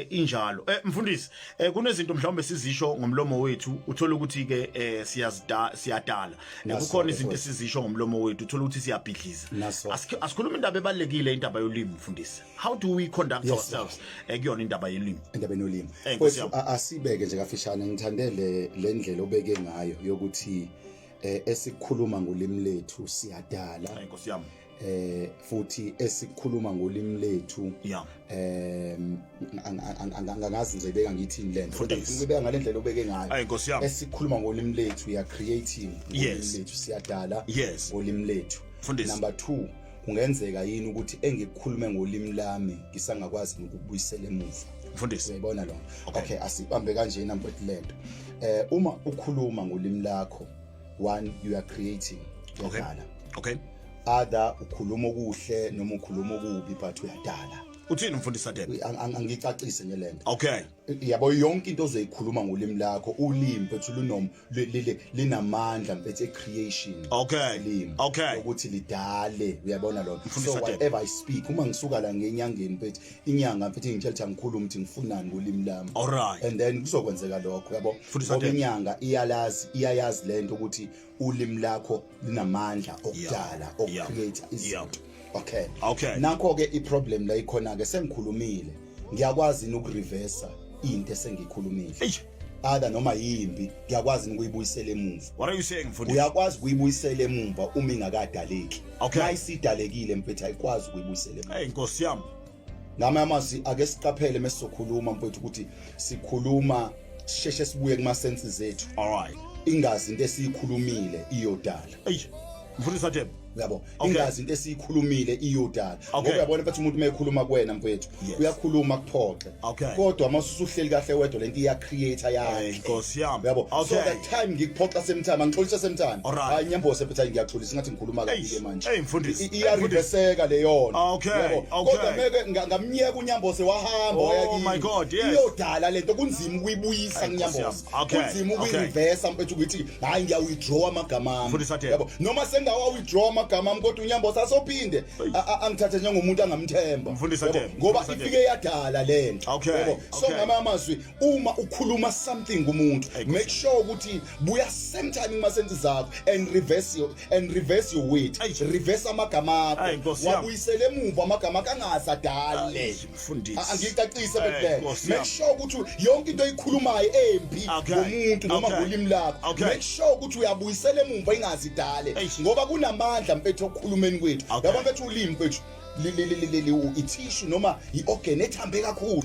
Injalo. Mfundisi, kunezinto mhlawumbe sizisho ngomlomo wethu, uthola ukuthi ke siyazida siyadala. Kukhona izinto esizisho ngomlomo wethu, uthola ukuthi siyabhidliza. Asikhuluma indaba ebalekile, indaba yolimi, mfundisi. How do we conduct ourselves kuyona indaba yolimi? Indaba yolimi. Kwethu asibeke nje kafishane, ngithande le ndlela obeke ngayo yokuthi esikhuluma ngolimi lethu siyadala. Nkosi yami. Futhi esikhuluma ngolimi lethu, angazi ngizobeka ngithini lento, kodwa ngibeka ngalendlela obeke ngayo. Ay, Nkosi yami. Esikhuluma ngolimi lethu, ya creating ngolimi lethu, siyadala ngolimi lethu. Number 2, kungenzeka yini ukuthi engikukhulume ngolimi lami ngisangakwazi ukubuyisela emuva? Mfundisi. Uyayibona lona? Okay, asibambe kanjena, mfowethu, lento. Uma ukhuluma ngolimi lakho, one, you are creating, uyadala. Other ukhuluma okuhle noma ukhuluma okubi, but uyadala. Uthini, mfundisi Hadebe? Angicacise nje lento. Okay. Yabo, yonke into ozoyikhuluma ngolimi lakho, ulimi, mfethu, lunom linamandla, mfethu, e-creation. Ulimi ukuthi lidale, uyabona lona? So whatever I speak, uma ngisuka la ngenyangeni, mfethu, inyanga, mfethu, ingitshela ukuthi angikhuluma ukuthi ngifunani ngolimi lami. And then kuzokwenzeka lokho, yabo, ngoba inyanga iyalazi, iyayazi lento ukuthi ulimi lakho linamandla okudala, okucreate izinto. Okay. Nakho ke iproblem la ikhona ke, sengikhulumile, ngiyakwazi ukureversa into esengikhulumile? Eish. Other noma yimbi, ngiyakwazi ukuyibuyisela emuva? What are you saying, mfundisi? Uyakwazi ukuyibuyisela emumva uma ingakadaleki. Mayisidalekile, mfethu, ayikwazi ukuyibuyisela emuva. Hey, Nkosi yami. Ngama amazwi, ake siqaphele mesizokhuluma, mfethu, ukuthi sikhuluma sisheshe sibuye kuma senses zethu. All right. Ingazi into esiyikhulumile iyodala. Eish. Mfundisi Hadebe. Uyabo, ingazi into esiyikhulumile iyodala. Ngoba uyabona, mfethu, umuntu mayekhuluma kuwena, mfethu, uyakhuluma kuphoxe. Kodwa uma usuhleli kahle wedwa, lento iya create yakhe. Nkosi yami. Uyabo, so that time ngikuphoxa same time, angixolisa same time. Hayi, nyambose, mfethu, ngiyaxolisa, ngathi ngikhuluma kabi ke manje. Hey, mfundisi. Iyareverseka leyona. Uyabo? Kodwa meke ngamnyeka unyambose wahamba waya Oh kimi. My God, yes. Iyodala lento, kunzima ukuyibuyisa kunyambose. Kunzima ukuyireversa, mfethu, ukuthi hayi, ngiya-withdraw amagama ami. Mfundisi Hadebe. Yabo, noma sengawa withdraw amagama ami, kodwa unyambose asophinde angithathe njengomuntu angamthemba. Mfundisi Yabo, Hadebe, ngoba Mfundisi Hadebe. ifike yadala lento. Yabo, so ngamanye amazwi, uma ukhuluma something kumuntu, Hey, make sure ukuthi buya same time kuma senses zakho and reverse your word. Eish. Reverse amagama akho. Ay, Nkosi yami. Wabuyisele emuva amagama akho angasadale. Ay, mfundisi. Angicacise Hey, bekulela. Nkosi Make yami. sure ukuthi yonke into oyikhulumayo embi ngomuntu noma ngolimi lakho, make sure ukuthi uyabuyisela emumva ingazidale. Eish. Ngoba kunamandla, mfethu, okukhulumeni kwethu. Yabo, mfethu, ulimi, mfethu, itissue noma i-organ ethambe kakhulu.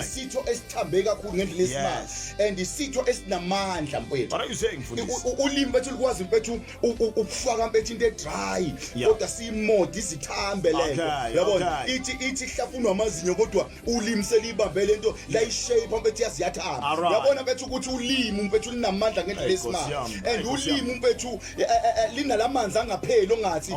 Isitho esithambe kakhulu ngendlela esimanga and isitho esinamandla, mfethu. What are you saying, mfundisi? Ulimi, mfethu, likwazi, mfethu, ukufaka, mfethu, into edry kodwa siyimodi izithambe lento. Yabona, ithi ihlafunwa amazinyo, kodwa ulimi seliyibambe lento, layishape, mfethu, yazi yathamba. Yabona, mfethu, ukuthi ulimi, mfethu, linamandla ngendlela Hey, Nkosi esimanga. yami. And Hey, Nkosi yami. ulimi, mfethu, linalamanzi angapheli ongathi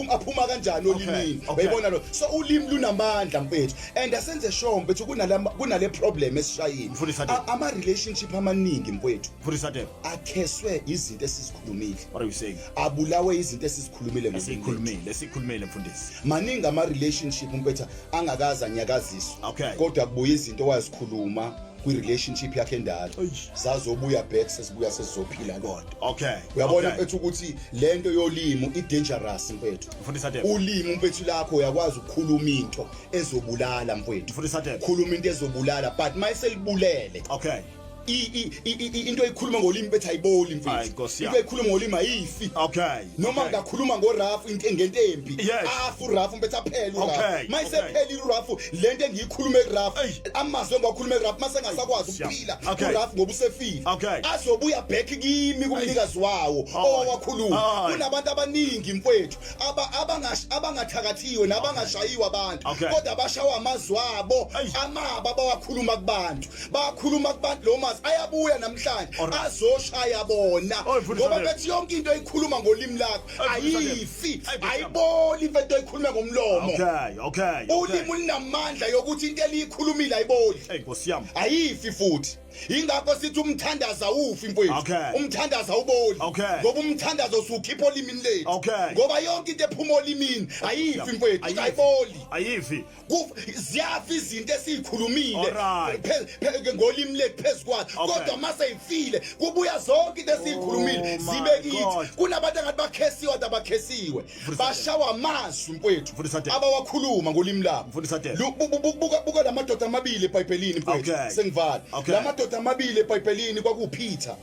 aphuma kanjani olimini. Uyayibona lo? So ulimi lunamandla, mfethu, and asenze sure, mfethu, kunale problem esishayile. Mfundisi Hadebe. Ama relationship amaningi, mfethu, Mfundisi Hadebe. akheswe izinto esizikhulumile. What are you saying? Abulawe izinto esizikhulumile ngolimi lethu. Esikhulumile, esikhulumile, mfundisi. Maningi ama relationship, mfethu, angakaze anyakaziswa, kodwa kubuya izinto owazikhuluma kwi-relationship yakhe endala. Eish. Zazobuya back, sesibuya sesizophila lo. God. Okay. Uyabona, mfethu, ukuthi lento yolimi i-dangerous, mfethu. Mfundisi Hadebe. Ulimi, mfethu, lakho uyakwazi ukukhuluma into ezobulala, mfethu. Mfundisi Hadebe. Khuluma into ezobulala, but mayiselibulele, into eyikhuluma ngolimi, mfethu, ayiboli, Hayi, mfethu. Nkosi Into yami. eyikhuluma ngolimi ayifi. Noma ngakhuluma ngorafu into ngento embi, afu urafu, mfethu, aphele urafu. Mayisephelile urafu, lento engiyikhuluma kurafu, Ey. amazwi engiwakhuluma kurafu, mase ngasakwazi ukuphila urafu ngoba usefile, azobuya back kimi kumnikazi wawo owawakhuluma. Kunabantu abaningi, mfethu, abangathakathiwe nabangashayiwe abantu, kodwa abashawa amazwi abo amaba abawakhuluma kubantu. Bakhuluma kubantu lo mazwi. Lamazwi ayabuya namhlanje azoshaya bona ngoba bethi yonke into oyikhuluma ngolimi lakho ayifi, ayiboli into oyikhuluma ngomlomo. Okay. Ulimi lunamandla yokuthi into eliyikhulumile ayiboli. Hey Nkosi yami. Ayifi futhi. Ingakho sithi umthandazo awufi mfowethu. Umthandazo awuboli. Ngoba umthandazo usukhipha olimini lethu. Ngoba yonke into ephuma olimini ayifi mfowethu, ayiboli. Ayifi. Ziyafa izinto esizikhulumile ngolimi lethu phezu kwazo. Kodwa mase ifile kubuya zonke into esizikhulumile Oh my zibe kithi. God. Kunabantu engathi bakhesiwe kodwa bakhesiwe. Bashawa amazwi mfowethu Mfundisi Hadebe. abawakhuluma ngolimi labo. Mfundisi Hadebe. Buka lamadoda amabili eBhayibhelini mfowethu. Sengivala. Lamadoda amabili eBhayibhelini kwakuPeter.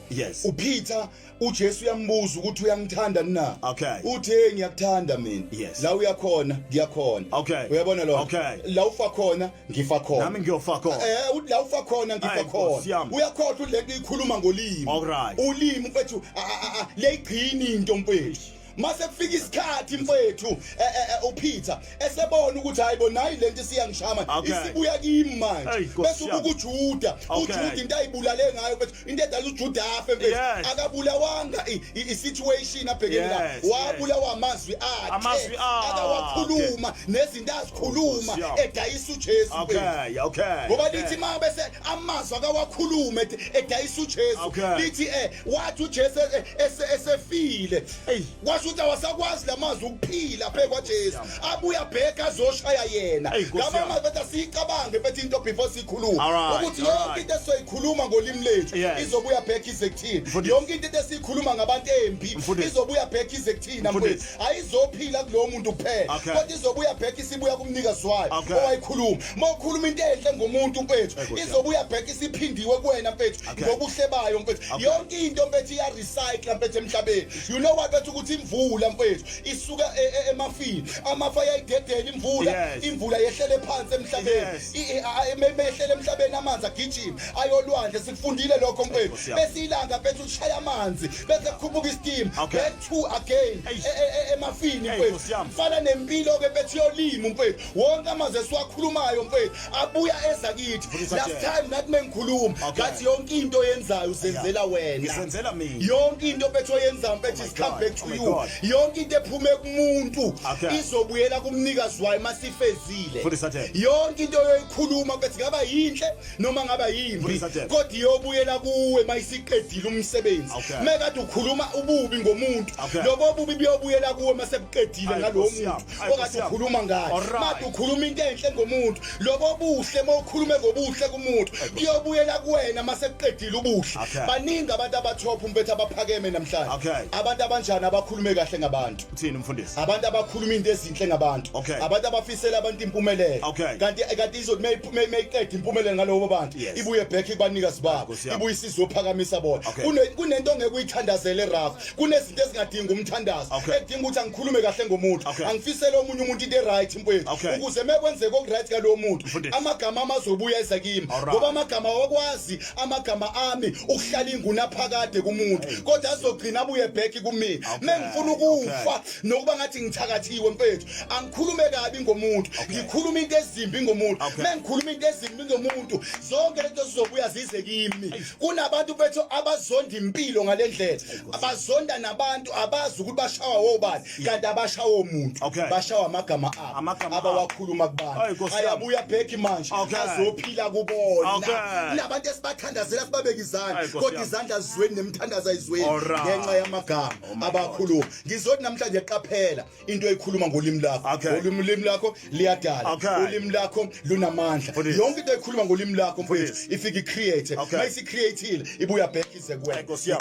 UPeter uJesu uyambuza ukuthi uyangithanda na? Uthi hey ngiyakuthanda mina. La uyakhona ngiyakhona. Uyabona lo? La ufa khona ngifa khona. Nami ngiyofa khona. Uthi la ufa khona ngifa khona. Uyakhohlwa lento ikhuluma ngolimi. Ulimi mfethu leyigcina into mfethu. Mase kufika isikhathi mfethu uPeter esebona ukuthi hayibo nayi lento isiyangishama isibuya kimi manje, bese ubuka uJuda, uJuda into ayibulale ngayo mfethu, into edala uJuda afe mfethu, akabulawanga i-situation abhekene la, wabulawa amazwi akhe akawakhuluma nezinto azikhuluma edayisa uJesu mfethu. Ngoba lithi uma bese amazwi akawakhuluma edayisa uJesu, lithi wathi uJesu esefile kwasho ukuthi awasakwazi lamazwi ukuphila phe kwaJesu, abuya bheka azoshaya yena. Ngama amazwi bethi asiyicabange bethi into before sikhuluma, ukuthi yonke into esizoyikhuluma ngolimi lethu izobuya bheka ize kuthina. Yonke into esiyikhuluma ngabantu embi izobuya bheka ize kuthina mfethu. Ayizophila kulowo muntu kuphela, kodwa izobuya bheka isibuya kumnikazi wayo owayikhuluma. Uma ukhuluma into enhle ngomuntu mfethu, izobuya bheka isiphindiwe kuwena mfethu ngobuhle bayo mfethu. Yonke into mfethu iya recycle mfethu emhlabeni. You know what mfethu, ukuthi imvula mfethu isuka emafini, amafa ayayidedela imvula, imvula yehlele phansi emhlabeni, mehlele emhlabeni amanzi agijima ayolwandle. Sikufundile lokho mfethu. Bese ilanga mfethu lishaya amanzi, bese kukhuphuka isteam back to again emafini mfethu. Fana nempilo ke mfethu yolimi mfethu, wonke amazwi esiwakhulumayo mfethu abuya eza kithi. Last time nathi mengikhuluma ngathi yonke into oyenzayo uzenzela wena. Ngizenzela mina. Yonke into mfethu oyenzayo mfethu is come back to you. Yonke into ephume kumuntu izobuyela kumnikazi wayo masifezile. Yonke into oyoyikhuluma mfethu ngaba yinhle noma ngaba yimbi, kodwa iyobuyela kuwe mayisiqedile umsebenzi. Mekade ukhuluma ububi ngomuntu, lobo bubi buyobuyela kuwe masebuqedile ngalowo muntu okade ukhuluma ngaye. Made ukhuluma into enhle ngomuntu, lobo buhle mawukhulume ngobuhle kumuntu kuyobuyela kuwena masekuqedile ubuhle. Baningi abantu abathopha umpethu abaphakeme namhlanje. Abantu abanjani abakhulume kahle ngabantu? Uthini mfundisi? Abantu abakhuluma into ezinhle ngabantu, abantu abafisela abantu impumelelo, kanti izothi mayiqeda impumelelo ngalobo bantu ibuye back kubanikazi babo, ibuye isizophakamisa bona. Kunento ongeke uyithandazele rough, kunezinto ezingadingi umthandazo, edinga ukuthi angikhulume kahle ngomuntu, angifisele omunye umuntu into eright mfowethu, ukuze mekwenzeka okuright ngalowo muntu amagama amazobuya eza kimi, ngoba amagama awakwazi amagama ami ukuhlala ingunaphakade kumuntu, kodwa azogcina abuye back kumina. Mengifuna ukufa nokuba ngathi ngithakathiwe mfethu, angikhulume kabi ngomuntu, ngikhuluma into ezimbi ngomuntu. Mengikhuluma into ezimbi ngomuntu, zonke lento zizobuya zize kimi. Kunabantu mfethu abazonda impilo ngalendlela, abazonda nabantu abazi ukuthi bashawa obani, kanti abashawa umuntu, bashawa amagama abo abawakhuluma kubantu. Ayabuya back manje azophila kubona. Kunabantu esibathandazela sibabeka izandla, kodwa izandla zizweni nemthandazo ayizweni ngenxa yamagama abakhuluma. Ngizothi namhlanje qaphela into oyikhuluma ngolimi lakho. Ulimi lakho liyadala, ulimi lakho lunamandla. Yonke into oyikhuluma ngolimi lakho mfethu ifika icreate, mayisi createile ibuya back ize kuwena.